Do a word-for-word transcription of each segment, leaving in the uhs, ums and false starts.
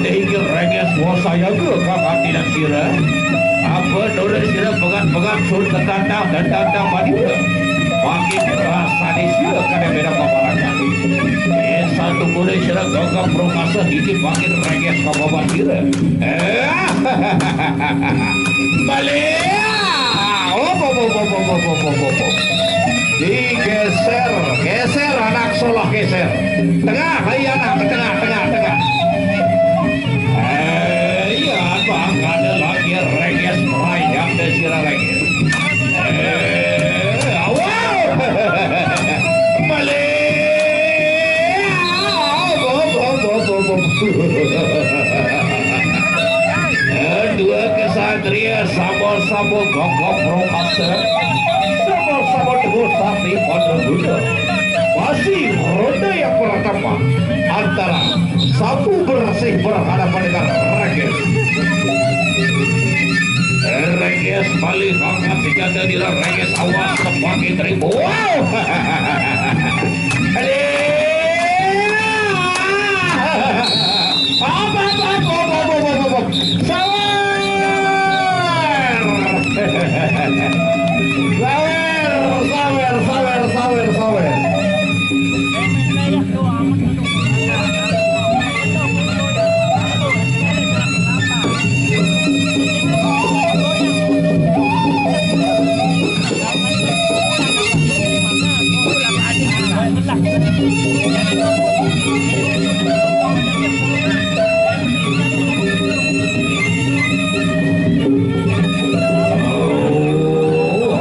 Inggih Rengges, wa sayaga kang atinan sira. Apa nurut sira pegat-pegat sun tetantang, tetantang madura. Makin rasane sira kada beda paparangan. Eh, satu mulai sira gagap prokasa, iki makin Rengges kababat sira. Eh, malih. Op, op, op. Digeser, geser anak solah, geser. Tengah, ayo anak, tengah, tengah, tengah. Eh, iya, Bang, ada lagi Rengges merayak di sira Rengges. Eh, awal. Malih. Op, op, op. Dua kesatria sama-sama gagap prokasa, sama-sama teguh sati pada Buddha. Masih ronde yang pertama antara sapu bersih berhadapan dengan Rengges. Rengges balik angkat senjata, dira Rengges awas sebagai teribu. Wow! Aduh! Apa, apa, apa, apa, apa, apa, apa? Sawer! Sawer, sawer, sawer, sawer, sawer.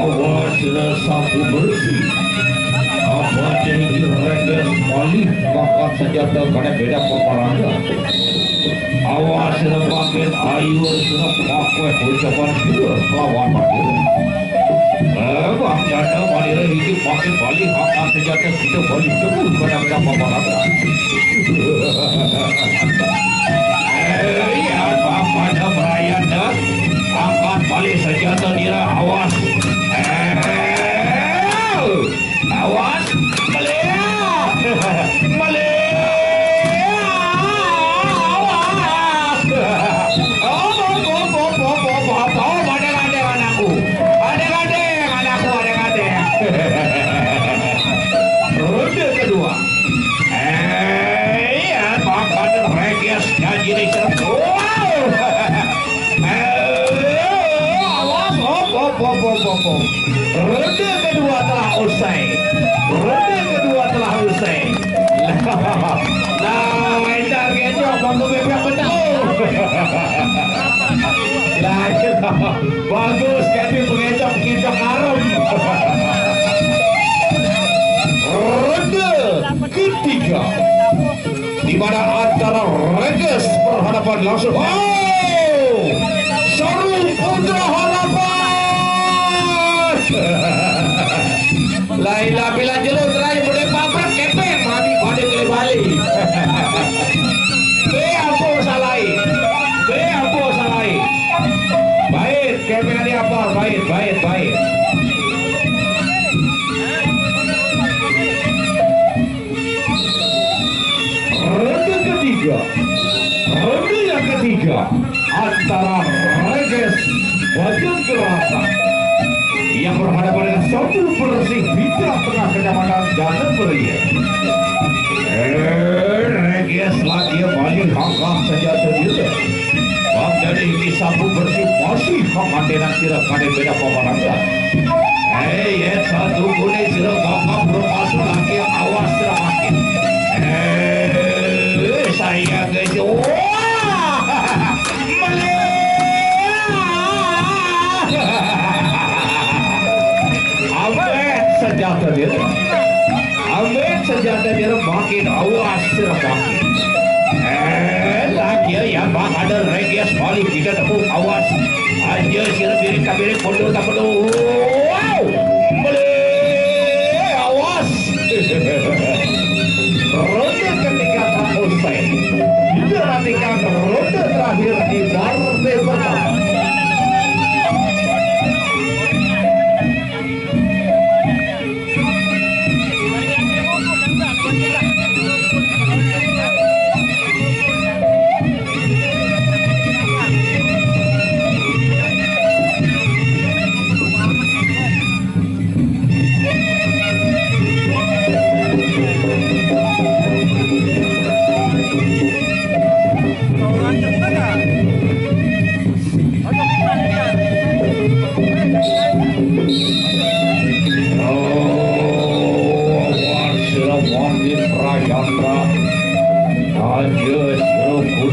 Awas, sapu bersih. Apa jadi Rengges malih angkat senjata kada beda paparangan. Awas, sira makin ayu, sira pakai ucapan sira lawan Madura. Eh, Bang Janda Madura iki makin balik angkat senjata, kita balik terus pada beda paparangan. Eh, iya, Bang Janda Merayanda, angkat balik senjata nira, awas. Eh, awas, malih. Malih. Awas. Op, op, op, op, op, op, op. Op, adeng-adeng anakku. Adeng-adeng anakku, adeng-adeng. Ronde kedua. Eh, iya, makan Rengges janji ni. Wow. Eh, awas, op, op, op, op, op, op. Ronde kedua telah usai. Ronde kedua telah usai. Nah, entar kencok, bangku bebek betul. Lah, iya. Bagus, jadi pengencok, pengencok harum. Ronde ketiga. Di mana antara Rengges berhadapan langsung. Oh! Saru Putra Harapan. Lain lah, bila jero terakhir boleh pabrik kepeng, mati pada kembali. Be ampun salai. Be ampun salai. Baik, kepeng ada apa? Baik, baik, baik. Ronde ketiga. Ronde yang ketiga antara Rengges Bajang Gerasa yang berhadapan dengan Sapu Bersih Bintang Tengah Kecamatan Jatimulia. Eh, Rengges lagi balik angkat senjata dia. Bang, jadi ini Sapu Bersih masih kang andenan sira kada beda paparangan. Hei, yén satu kuning sira bakal berpasu lagi, awas sira makin. Eh, saya gejo. Wah! Melihat. Ambek senjata dia. Ambek senjata dia makin, awas sira makin. Eh, lagi ya, Bang, ada Rengges balik kita tepuk, awas. Aja sira biring kabiring, mundur tak mundur. Wow! Mele, awas. Ronde ketiga telah usai. Kita nantikan ronde terakhir di partai pertama.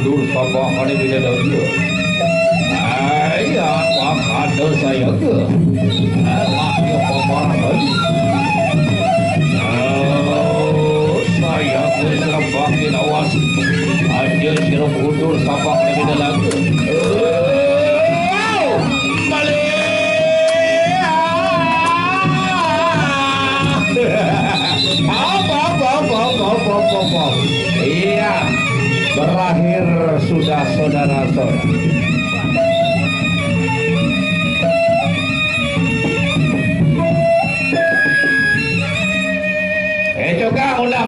Dur sapa kene beda daging. Ayo, apa kado saya ke? Alah, ya paparah lagi. Oh, saya ke serempak di lawas. Aja sirup udur sapa kene beda daging. Oh, balik. Apa, apa, apa, apa, apa, apa, apa. Iya, berakhir sudah, saudara-saudara.